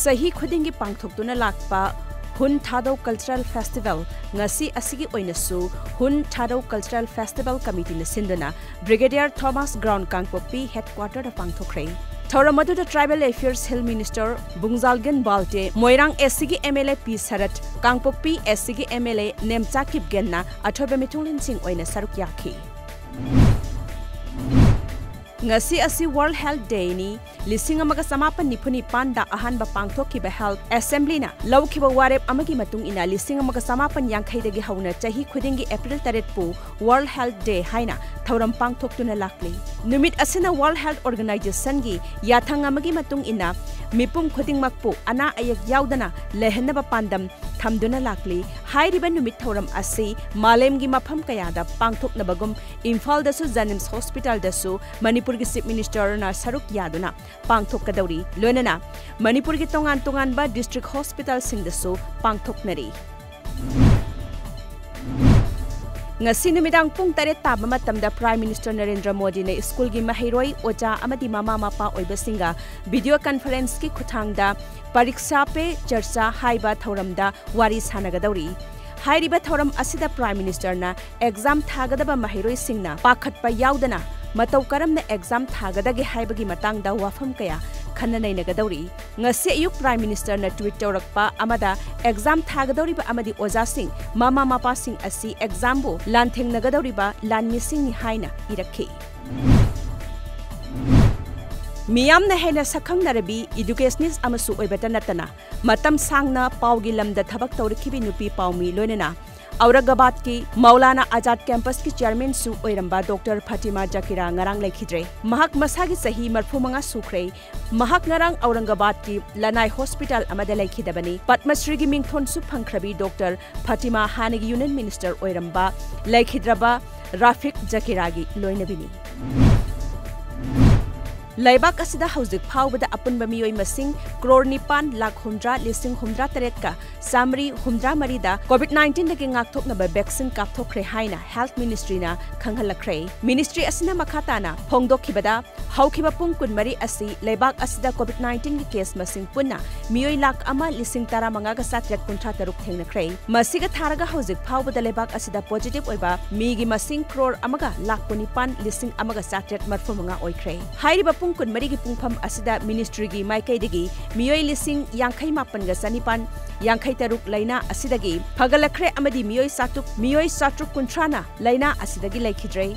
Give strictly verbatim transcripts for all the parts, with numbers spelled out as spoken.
ꯆꯍꯤ ꯈꯨꯗꯤꯡꯒꯤ ꯄꯥꯡꯊꯣꯛꯇꯨꯅ ꯂꯥꯛꯄ ꯍꯨꯟ ꯊꯥꯗꯧ Cultural Festival ꯉꯁꯤ ꯑꯁꯤꯒꯤ ꯑꯣꯏꯅꯁꯨ ꯍꯨꯟ ꯊꯥꯗꯧ Cultural Festival Committeeꯅ ꯁꯤꯟꯗꯨꯅ Brigadier Thomas Ground ꯀꯥꯡꯄꯣꯛꯄꯤ Headquarterꯗ ꯄꯥꯡꯊꯣꯛꯈ꯭ꯔꯦ꯫ ꯊꯧꯔꯝ ꯑꯗꯨꯗ Tribal Affairs Hill Minister ꯕꯨꯡꯖꯥꯜꯒꯟ Valte, ꯃꯣꯏꯔꯥꯡ SCꯒꯤ MLA ꯄꯤ ꯁꯔꯠ, ꯀꯥꯡꯄꯣꯛꯄꯤ SCꯒꯤ MLA ꯅꯦꯝꯆꯥ ꯀꯤꯞꯒꯦꯟꯅ ꯑꯊꯣꯏꯕ ꯃꯤꯊꯨꯡꯂꯦꯟꯁꯤꯡ ꯑꯣꯏꯅ ꯁꯔꯨꯛ ꯌꯥꯈꯤ꯫ ꯉꯁꯤ ꯑꯁꯤ World Health Dayꯅꯤ꯫ ꯂꯤꯁꯤꯡ ꯑꯃꯒ ꯆꯃꯥꯄꯟ ꯅꯤꯐꯨ ꯅꯤꯄꯥꯟꯗ ꯑꯍꯥꯟꯕ ꯄꯥꯡꯊꯣꯛꯈꯤꯕ Health Assemblyꯅ ꯂꯧꯈꯤꯕ ꯋꯥꯔꯦꯞ ꯑꯃꯒꯤ ꯃꯇꯨꯡ ꯏꯟꯅ ꯂꯤꯁꯤꯡ ꯑꯃꯒ ꯆꯃꯥꯄꯟ ꯌꯥꯡꯈꯩꯗꯒꯤ ꯍꯧꯅ ꯆꯍꯤ ꯈꯨꯗꯤꯡꯒꯤ April ꯇꯔꯦꯠꯄꯨ World Health Day ꯍꯥꯏꯅ ꯊꯧꯔꯝ ꯄꯥꯡꯊꯣꯛꯇꯨꯅ ꯂꯥꯛꯂꯤ꯫ ꯅꯨꯃꯤꯠ ꯑꯁꯤꯅ World Health Organizationꯒꯤ ꯌꯥꯊꯪ ꯑꯃꯒꯤ ꯃꯇꯨꯡ ꯏꯟꯅ ꯃꯤꯄꯨꯝ ꯈꯨꯗꯤꯡꯃꯛꯄꯨ ꯑꯅꯥ ꯑꯌꯦꯛ ꯌꯥꯎꯗꯅ ꯂꯩꯍꯟꯅꯕ ꯄꯥꯟꯗꯝ ꯊꯝꯗꯨꯅ ꯂꯥꯛꯂꯤ꯫ ꯍꯥꯏꯔꯤꯕ ꯅꯨꯃꯤꯠ ꯊꯧꯔꯝ ꯑꯁꯤ ꯃꯥꯂꯦꯝꯒꯤ ꯃꯐꯝ ꯀꯌꯥꯗ ꯄꯥꯡꯊꯣꯛꯅꯕꯒꯨꯝ ꯏꯝꯐꯥꯜꯗꯁꯨ JNIMS Hospitalꯗꯁꯨ ꯃꯅꯤꯄꯨꯔꯒꯤ Chief Ministerꯅ ꯁꯔꯨꯛ ꯌꯥꯗꯨꯅ ꯄꯥꯡꯊꯣꯛꯀꯗꯧꯔꯤ꯫ ꯂꯣꯏꯅꯅ ꯃꯅꯤꯄꯨꯔꯒꯤ ꯇꯣꯉꯥꯟ ꯇꯣꯉꯥꯟꯕ district hospitalꯁꯤꯡꯗꯁꯨ ꯄꯥꯡꯊꯣꯛꯅꯔꯤ꯫ ꯉꯁꯤ ꯅꯨꯃꯤꯗꯥꯡ ꯄꯨꯡ ꯇꯔꯦꯠ ꯇꯥꯕ ꯃꯇꯝꯗ Prime Minister ꯅꯔꯦꯟꯗ꯭ꯔ ꯃꯣꯗꯤꯅ ꯁ꯭ꯀꯨꯜꯒꯤ ꯃꯍꯩꯔꯣꯏ, ꯑꯣꯖꯥ ꯑꯃꯗꯤ ꯃꯃꯥ ꯃꯄꯥ ꯑꯣꯏꯕꯁꯤꯡꯒ video conferenceꯀꯤ ꯈꯨꯠꯊꯥꯡꯗ ꯄꯔꯤꯛꯁꯥ ꯄꯦ ꯆꯔꯆꯥ ꯍꯥꯏꯕ ꯊꯧꯔꯝꯗ ꯋꯥꯔꯤ ꯁꯥꯟꯅꯒꯗꯧꯔꯤ꯫ ꯍꯥꯏꯔꯤꯕ ꯊꯧꯔꯝ ꯑꯁꯤꯗ Prime Ministerꯅ exam ꯊꯥꯒꯗꯕ ꯃꯍꯩꯔꯣꯏꯁꯤꯡꯅ ꯄꯥꯈꯠꯄ ꯌꯥꯎꯗꯅ ꯃꯇꯧ ꯀꯔꯝꯅ exam ꯊꯥꯒꯗꯒꯦ ꯍꯥꯏꯕꯒꯤ ꯃꯇꯥꯡꯗ ꯋꯥꯐꯝ ꯀꯌꯥ ꯈꯟꯅ ꯅꯩꯅꯒꯗꯧꯔꯤ꯫ ꯉꯁꯤ ꯑꯌꯨꯛ Prime Ministerꯅ tweet ꯇꯧꯔꯛꯄ ꯑꯃꯗ exam ꯊꯥꯒꯗꯧꯔꯤꯕ ꯑꯃꯗꯤ ꯑꯣꯖꯥꯁꯤꯡ, ꯃꯃꯥ ꯃꯄꯥꯁꯤꯡ ꯑꯁꯤ examꯕꯨ ꯂꯥꯟꯊꯦꯡꯅꯒꯗꯧꯔꯤꯕ ꯂꯥꯟꯃꯤꯁꯤꯡꯅꯤ ꯍꯥꯏꯅ ꯏꯔꯛꯈꯤ꯫ ꯃꯤꯌꯥꯝꯅ ꯍꯦꯟꯅ ꯁꯛꯈꯪꯅꯔꯕꯤ educationist ꯑꯃꯁꯨ ꯑꯣꯏꯕꯇ ꯅꯠꯇꯅ ꯃꯇꯝ ꯁꯥꯡꯅ ꯄꯥꯎꯒꯤ ꯂꯝꯗ ꯊꯕꯛ ꯇꯧꯔꯛꯈꯤꯕꯤ ꯅꯨꯄꯤ ꯄꯥꯎꯃꯤ ꯂꯣꯏꯅꯅ ꯑꯧꯔꯪꯒꯕꯥꯗꯀꯤ ꯃꯧꯂꯥꯅꯥ ꯑꯖꯥꯗ campusꯀꯤ chairmanꯁꯨ ꯑꯣꯏꯔꯝꯕ Doctor ꯐꯥꯇꯤꯃꯥ ꯖꯀꯤꯔꯥ ꯉꯔꯥꯡ ꯂꯩꯈꯤꯗ꯭ꯔꯦ꯫ ꯃꯍꯥꯛ ꯃꯁꯥꯒꯤ ꯆꯍꯤ ꯃꯔꯐꯨ ꯃꯉꯥ ꯁꯨꯈ꯭ꯔꯦ꯫ ꯃꯍꯥꯛ ꯉꯔꯥꯡ ꯑꯧꯔꯪꯒꯕꯥꯗꯀꯤ ꯂꯅꯥꯏ hospital ꯑꯃꯗ ꯂꯩꯈꯤꯗꯕꯅꯤ꯫ ꯄꯗꯃꯁ꯭ꯔꯤꯒꯤ ꯃꯤꯡꯊꯣꯟꯁꯨ ꯐꯪꯈ꯭ꯔꯕꯤ Doctor ꯐꯥꯇꯤꯃꯥ ꯍꯥꯟꯅꯒꯤ union minister ꯑꯣꯏꯔꯝꯕ ꯂꯩꯈꯤꯗ꯭ꯔꯕ ꯔꯥꯐꯤꯛ ꯖꯀꯤꯔꯥꯒꯤ ꯂꯣꯏꯅꯕꯤꯅꯤ꯫ ꯂꯩꯕꯥꯛ ꯑꯁꯤꯗ ꯍꯧꯖꯤꯛ ꯐꯥꯎꯕꯗ ꯑꯄꯨꯟꯕ ꯃꯤꯑꯣꯏ ꯃꯁꯤꯡ ꯀ꯭ꯔꯣꯔ ꯅꯤꯄꯥꯟ ꯂꯥꯈ ꯍꯨꯝꯗ꯭ꯔꯥ ꯂꯤꯁꯤꯡ ꯍꯨꯝꯗ꯭ꯔꯥ ꯇꯔꯦꯠꯀ ꯆꯥꯃꯔꯤ ꯍꯨꯝꯗ꯭ꯔꯥ ꯃꯔꯤꯗ ꯀꯣꯚꯤꯗ ꯅꯥꯏꯟꯇꯤꯟꯗꯒꯤ ꯉꯥꯛꯊꯣꯛꯅꯕ ꯚꯦꯛꯁꯤꯟ ꯀꯥꯞꯊꯣꯛꯈ꯭ꯔꯦ ꯍꯥꯏꯅ ꯍꯦꯜꯊ ꯃꯤꯅꯤꯁꯇ꯭ꯔꯤꯅ ꯈꯪꯍꯜꯂꯛꯈ꯭ꯔꯦ꯫ ꯃꯤꯅꯤꯁꯇ꯭ꯔꯤ ꯑꯁꯤꯅ ꯃꯈꯥ ꯇꯥꯅ ꯐꯣꯡꯗꯣꯛꯈꯤꯕꯗ, ꯍꯧꯈꯤꯕ ꯄꯨꯡ ꯀꯨꯟꯃꯔꯤ ꯑꯁꯤ ꯂꯩꯕꯥꯛ ꯑꯁꯤꯗ ꯀꯣꯚꯤꯗ ꯅꯥꯏꯟꯇꯤꯟꯒꯤ ꯀꯦꯁ ꯃꯁꯤꯡ ꯄꯨꯟꯅ ꯃꯤꯑꯣꯏ ꯂꯥꯈ ꯑꯃ ꯂꯤꯁꯤꯡ ꯇꯔꯥꯃꯉꯥꯒ ꯆꯥꯇ꯭ꯔꯦꯠ ꯀꯨꯟꯊ꯭ꯔꯥ ꯇꯔꯨꯛ ꯊꯦꯡꯅꯈ꯭ꯔꯦ꯫ ꯃꯁꯤꯒ ꯊꯥꯔꯒ ꯍꯧꯖꯤꯛ ꯐꯥꯎꯕꯗ ꯂꯩꯕꯥꯛ ꯑꯁꯤꯗ ꯄꯣꯖꯤꯇꯤꯚ ꯑꯣꯏꯕ ꯃꯤꯒꯤ ꯃꯁꯤꯡ ꯀ꯭ꯔꯣꯔ ꯑꯃꯒ ꯂꯥꯈ ꯀꯨꯟꯅꯤꯄꯥꯟ ꯂꯤꯁꯤꯡ ꯑꯃꯒ ꯆꯥꯇ꯭ꯔꯦꯠ ꯃꯔꯤꯐꯨ ꯃꯉꯥ ꯑꯣꯏꯈ꯭ꯔꯦ꯫ ꯍꯥꯏꯔꯤꯕ ꯄꯨꯡ ꯀꯨꯟꯃꯔꯤꯒꯤ ꯄꯨꯡꯐꯝ ꯑꯁꯤꯗ ꯃꯤꯅꯤꯁꯇ꯭ꯔꯤꯒꯤ ꯃꯥꯏꯀꯩꯗꯒꯤ ꯃꯤꯑꯣꯏ ꯂꯤꯁꯤꯡ ꯌꯥꯡꯈꯩ ꯃꯥꯄꯟꯒ ꯆꯅꯤꯄꯥꯟ ꯌꯥꯡꯈꯩ ꯇꯔꯨꯛ ꯂꯥꯏꯅꯥ ꯑꯁꯤꯗꯒꯤ ꯐꯒꯠꯂꯛꯈ꯭ꯔꯦ ꯑꯃꯗꯤ ꯃꯤꯑꯣꯏ ꯆꯥꯇ꯭ꯔꯨꯛ, ꯃꯤꯑꯣꯏ ꯆꯥꯇ꯭ꯔꯨꯛ ꯀꯨꯟꯊ꯭ꯔꯥꯅ ꯂꯥꯏꯅꯥ ꯑꯁꯤꯗꯒꯤ ꯂꯩꯈꯤꯗ꯭ꯔꯦ꯫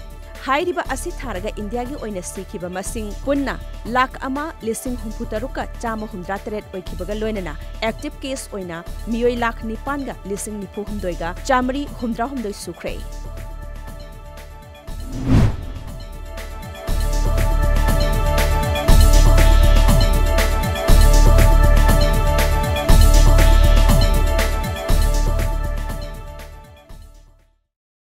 ꯍꯥꯏꯔꯤꯕ ꯑꯁꯤ ꯊꯥꯔꯒ ꯏꯟꯗꯤꯌꯥꯒꯤ ꯑꯣꯏꯅ ꯁꯤꯈꯤꯕ ꯃꯁꯤꯡ ꯄꯨꯟꯅ ꯂꯥꯈ ꯑꯃ ꯂꯤꯁꯤꯡ ꯍꯨꯝꯐꯨ ꯇꯔꯨꯛꯀ ꯆꯥꯝꯃ ꯍꯨꯝꯗ꯭ꯔꯥ ꯇꯔꯦꯠ ꯑꯣꯏꯈꯤꯕꯒ ꯂꯣꯏꯅꯅ ꯑꯦꯛꯇꯤꯚ ꯀꯦꯁ ꯑꯣꯏꯅ ꯃꯤꯑꯣꯏ ꯂꯥꯈ ꯅꯤꯄꯥꯟꯒ ꯂꯤꯁꯤꯡ ꯅꯤꯐꯨ ꯍꯨꯝꯗꯣꯏꯒ ꯆꯥꯃꯔꯤ ꯍꯨꯝꯗ꯭ꯔꯥ ꯍꯨꯝꯗꯣꯏ ꯁꯨꯈ꯭ꯔꯦ꯫